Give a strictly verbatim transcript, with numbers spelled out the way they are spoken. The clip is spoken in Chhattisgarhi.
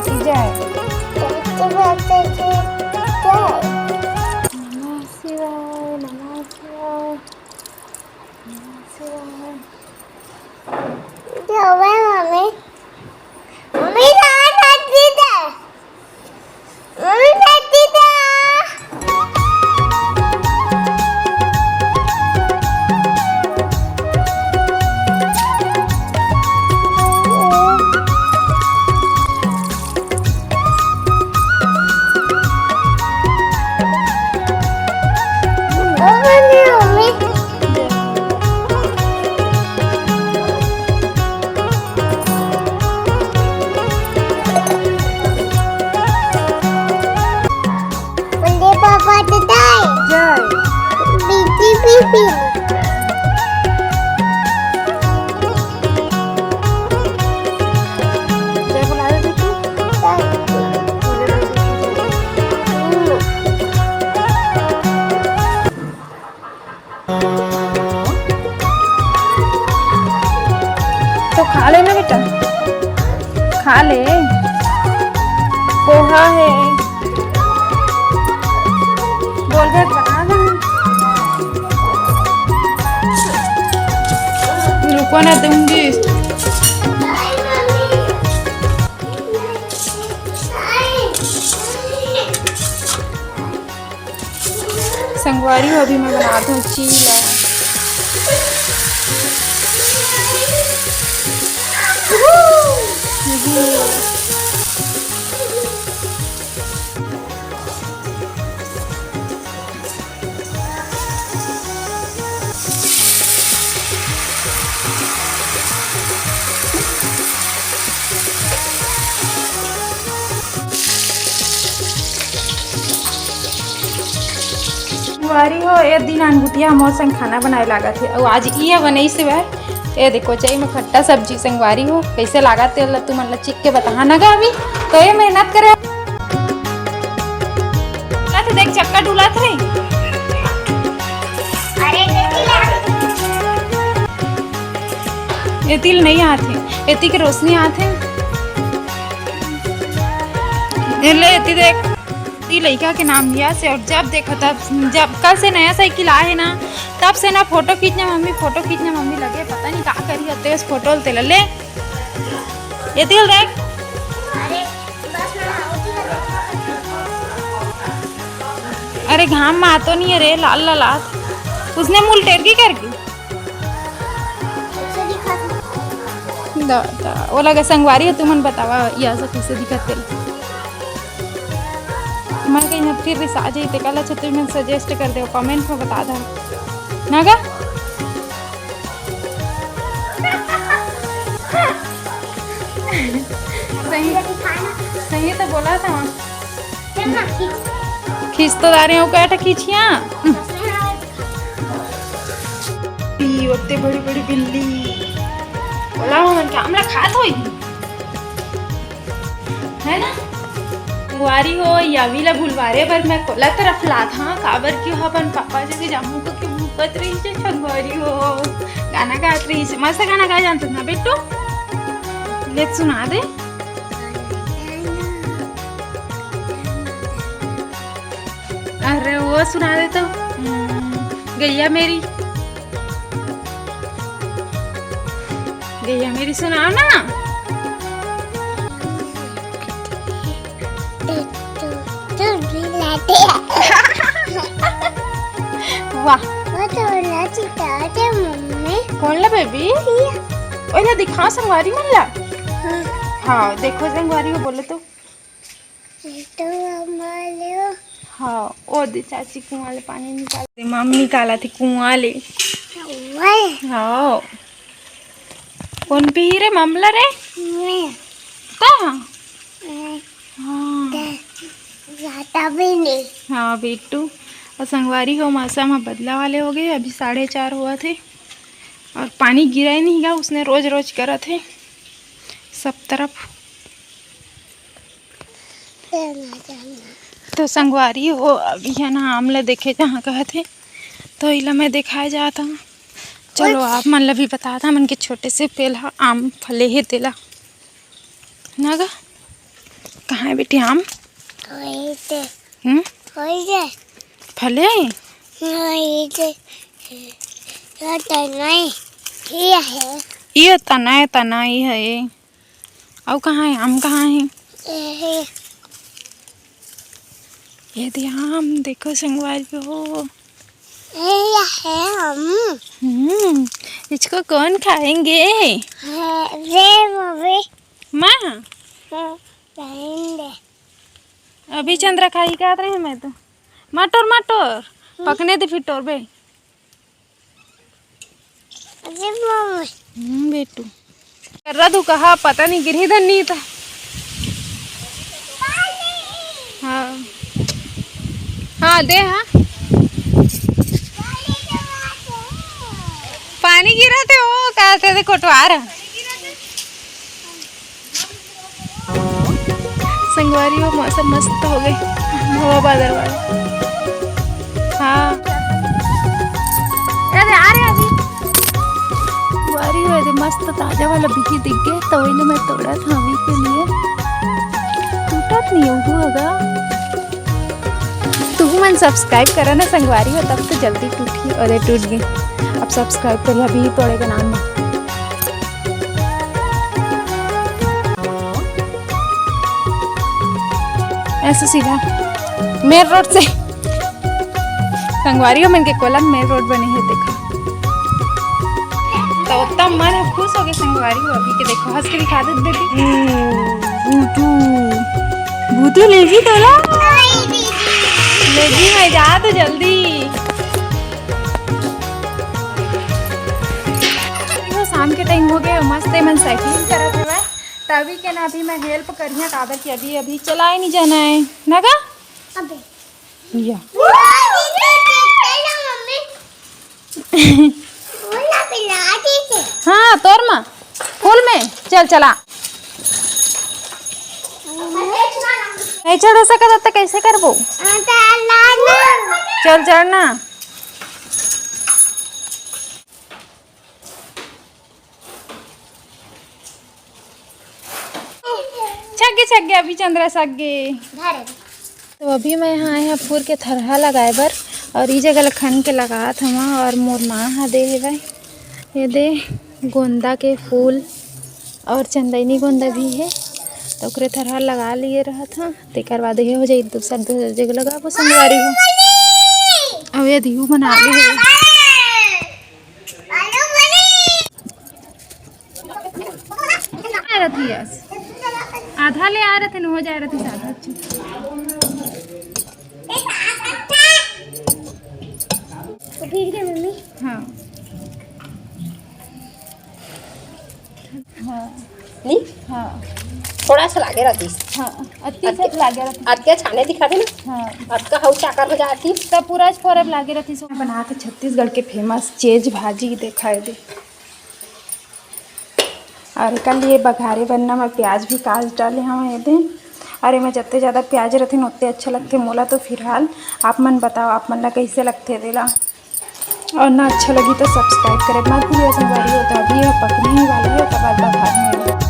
की जय। सरस्वती माता की जय। नमः शिवाय, नमः शिवाय, नमः शिवाय। जो है मम्मी, मम्मी, दादा, दादी दे। मम्मी, दादी दे। बड़े पापा जय। जय। बीती बीती। जय बुलावे बेटी। जय। तो खा ले ना बेटा, खा ले। पोहा है, बोल दे बना ना। रुको ना, दूंगी। संगवारी हो, अभी मैं बनात हूँ चीला। संगवारी हो, ए दीनानगुटिया मोर संग खाना बनाए लागत हे, अउ आज इये बनइस हे। ए देखो, चई में खट्टा सब्जी। संगवारी हो, कइसे लागत हे, तुमन ला चिख के बताहा ना गा अभी। तो ये मेहनत करे। डुलत हे, देख, चक्का डुलत हे। अरे, एती ले आथे। एती ले नइ आथे, एती के रोशनी आथे। ए ले, एती देख, ई लइका के नाम लिया से, और जब देखो तब, जब कल से नया साइकिल आए हे ना, तब से ना फोटो खींचना मम्मी, फोटो खींचना मम्मी लगे, पता नहीं का करी होते उस फोटो ल तेला ले। एती ले देख। अरे घाम में आतो नहीं है रे, लाल लाल आत। उसने मुंह टेरगी करके। दा, दा, ओला गे संगवारी हो, तुमन बतावा, या से कइसे दिखत हे। मैं कहीं फिर रिसा जाई, ते काला छतुई मन suggest कर दे, comment में बता दा। ना गा? सही, सही तो बोला था। खींच तो डारे हो, का खींचिया। ई ओते बड़ी बड़ी बिल्ली। ओला हमन के आमला खात होई। है ना? संगवारी हो, यावी ला भुलवारे बर मैं कोला तरफ लात हां, काबर कि ओह अपन पापा जगे जामू कहिके भूकत रहिस हे संगवारी हो। गाना गात रहिस हे, मस्त गाना गाए जानत ना बेटू? ले सुना दे। अरे वो सुना दे तो। हम्म, गैया मेरी। गैया मेरी सुनाओ ना। वाह। वो तो ना चिताते मम्मी। कौन ला बेबी? ये। ओला दिखाओ संगवारी मन ला। हाँ। हाँ, देखो संगवारी हो, बोलो तो। तो हमारे हाँ, ओ दे चाची कुआं ले पानी निकाल दे, मम्मी निकाला थी कुआं ले। वही। हाँ। कौन पी रे ममला रे? मैं। ता? मैं। हाँ। ते ज्यादा भी नहीं। हाँ बेटू, और संगवारी हो, मौसम ह बदला वाले हो गए, अभी साढ़े चार हुआ थे और पानी गिरा ही नहीं गा, उसने रोज रोज करा थे सब तरफ। तो संगवारी हो, अभी है ना आम ला देखे जहाँ कहत हे, तो इला मैं देखाए जात हूँ। चलो, आप मन ला भी बता था, मन के छोटे से पेड़ हा आम फले हे तेला। ना गा? कहाँ हे बेटी आम? होई दे। हम्म? होई दे। फले? होई दे। ये तो नहीं। ये है। ये तना हे, तना ये हे। अउ कहाँ हे? आम कहाँ हे? ये है। ये दे आम, देखो संगवारी हो। ये है आम। हम्म, इसको कौन खाएंगे? है, रे मम्मी। माँ? हाँ, खाएंगे। अभी चंद्रा खाही कहत रहे मैं तो। मत टोर, मत टोर। हम्म। पकने दे फिर टोरबे। अरे मम्मी। हम्म, बेटू। कर रहा तू कहा, पता नहीं गिरही धन नहीं था। हाँ। हाँ, दे, हाँ। पानी गिरा थे, वो कहते थे कोटवार। संगवारी हो, मौसम मस्त हो गए, हवा बादल वाला। हाँ। अरे, आ रहे अभी। संगवारी हो, ये मस्त ताजा वाला बिही दिख गए, तो वही मैं तोड़ा था अभी के लिए। टूटत नहीं होगा। तुहू मन subscribe करा ना संगवारी हो, तब तो जल्दी टूटही। अरे टूट गई। अब subscribe करिए अभी तोड़े के नाम में। ऐसे सीधा main road से संगवारी हो मन के कोलम main road बने हे, देखा। तो उत्तम मन ह खुश हो गए संगवारी हो, अभी के देखो हंस के दिखा दे बेटी। भूतू, भूतू ले जी तोला। ले जी मैं जा तो जल्दी। देखो शाम के time हो गए, मस्त मन cycling करत हवय। तभी के ना अभी मैं help करिहा, काबर कि अभी, अभी चलाए नहीं जाना है ना गा? अबे। या। हाँ, तोर मा। फूल में। चल, चला। नहीं चढ़ सकत, त कैसे करबो? चल, चढ़ ना। छगे, छगे, अभी चंद्रा छगे। तो अभी मैं यहाँ आए हँव फूल के थरहा लगाए बर, और ई जगह ल खन के लगात हवँ, और मोर माँ ह दे हेवय, ये दे गोंदा के फूल और चंदैनी गोंदा भी हे, तो ओकरे थरहा लगा लिए रहत हँव, तेकर बाद ये हो जाई, दूसर, दूसर जगह लगाबो संगवारी हो। अब ये दिहू बना ले हे। आ रही है। आधा ले आ रहे थे, हो जा रहे थे, आधा। अच्छा। तो फिर क्या मम्मी? हाँ। हाँ। नहीं? हाँ। थोड़ा सा लागे रहतीस। हाँ, अति अति-, सब लागे रहतीस। अतके छाने दिखा दे ना। हाँ। अतका हऊ चाकर हो जाती। तब पूरा फोरब लागे रहतीस। बना के छत्तीसगढ़ के famous चेज भाजी दिखाई दे। और एकर लिए बघारे बर ना मैं प्याज भी काट डाले हवँ ये दे। और एमा जत्ते ज़्यादा प्याज रथे न, ओत्ते अच्छा लगथे मोला। तो फिलहाल आप मन बताओ, आप मन ला कैसे लगथे तेला? और ना अच्छा लगी तो subscribe करे मत भूलिए संगवारी हो। तो अभी यह पकने ही वाला है, तब आप बघार में